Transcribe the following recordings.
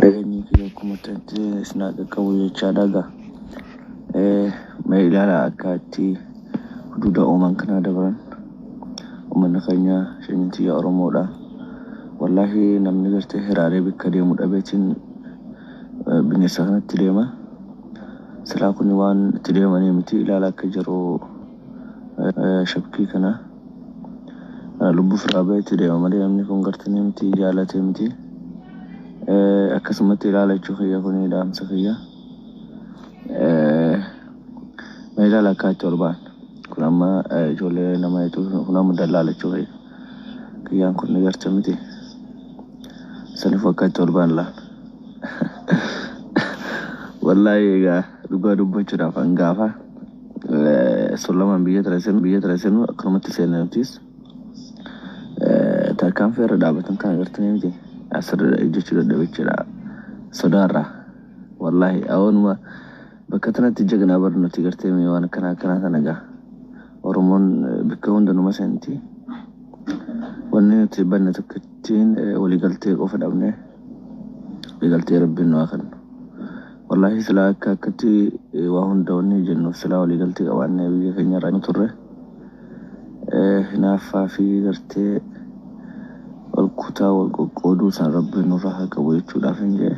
Nageenyi kiyya akkuma ta'etti isin haa qaqqabu jechaadha egaa. Mee ilaala akka itti huduuda uuman kanaa dabran. Uummanni keenya shanyiin tiyya Oromoodha. Wallaahi namni gartee hiraaree bikka deemu dhabeetiin bineensa kanatti deema. Silaa kun waan itti deemanii miti ilaala akka jiru shabkii kana. Lubbuu firaa bahee itti deema malee namni kun gartanii miti jaalatee miti. Akkasumatti ilaala jechuu kiyya kuni dhaamsa kiyya. Mee ilaala akka itti ol ba'an. Kun amma ijoollee nama hedduu kun amma dallaala jechuu kiyya. Kiyyaan kun ni garte miti. Saniif akka itti ol ba'an laal. Wallaahi egaa dhugaa dubbachuudhaaf hangaafa sun lamaan biyya tana seenu biyya tana seenu akkanumatti seenne nutis tarkaanfii irra dhaabatan kana agartanii miti asirra ejjechuu dadhabe jechuudha sodaarraa. Wallaahi awoonuma bakka tanatti jagnaa bar nuti gartee mee waan akkanaa akkanaa tana gaa Oromoon bakka hunda numa seenti. Wanni nuti banne tokkittiin waliigaltee qofa dhabne, waliigaltee rabbiin nu haa kennu. Wallaahi silaa akka akkatti waa hunda wanni jennuuf silaa waliigaltee qabaannee biyya keenya irraa turre. Hinaaffaa fi gartee wal kutaa wal qoqqooduu san rabbiin nurraa haa qabu jechuudhaaf hin jee.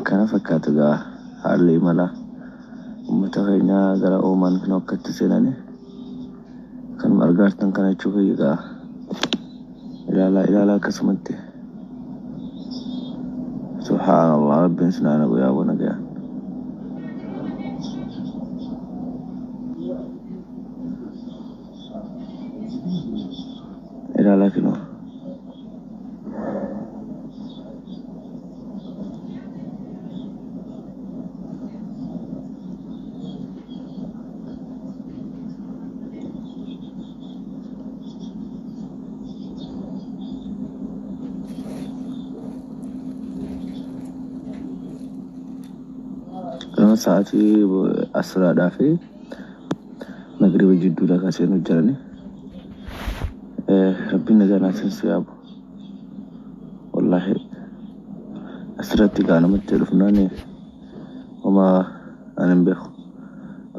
Kana fakkaata gaa haalli imala uummata keenyaa gara Oomaan kan akkatti seenani. Kanuma argaartan kana jechuu kiyya gaa ilaalaa ilaalaa akkasumatti. Subhaanallah, rabbiin sinaa nagu yaa bona gaya. Ilaalaa kinoo. Ganama sa'aatii asiraadhaa fi magriba jidduudha kan seenu jirani. Rabbiin nagaa naa seensu yaabu. Wallaahi asirratti gaa namatti dhufnaan homaa ani hin beeku.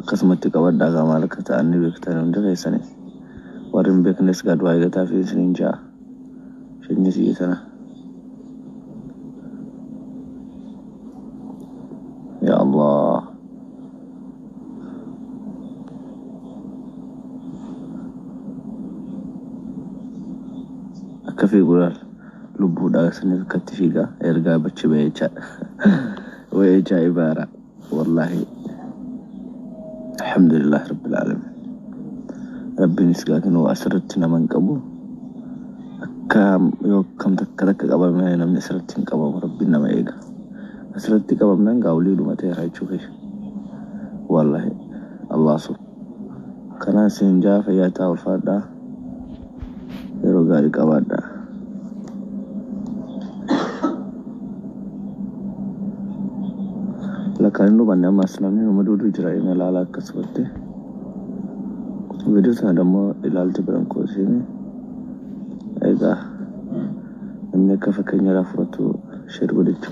Akkasumatti qabadhaa gaa maal akka ta'an ni beektan hundi keessanii. Warri hin beeknes gaa du'aa eegataa fi isiniin ja'a. Sanyii tiyya tana. Yaa Allah. Akka fiigu laal. Lubbuudhaa saniif akkatti fiigaa ergaa bachi ba'ee jechaadha. Way ajaa'ibaara. Wallaahi. Alhamdulillah Rabbil Alamin. Rabbiinis gaa kinoo asirratti nama hin qabu. Akka yoo akkam takka takka qabame namni asirratti hin qabamu, Rabbiin nama eega. Asirratti qabamnaan gaa olii dhumateera jechuu kiyya. Wallahi Allah su. Kanaan isin jaa fayyaa ta'aa, ulfaadhaa. Yeroo gaarii qabaadhaa. Lakkaan hin dhumanne, ammas namni nama duudu jira inni ilaala akkasumatti. Viidiyoo sana immoo ilaalti biran koosiin egaa namni akka fakkeenya irraa fudhatu share godhachuu.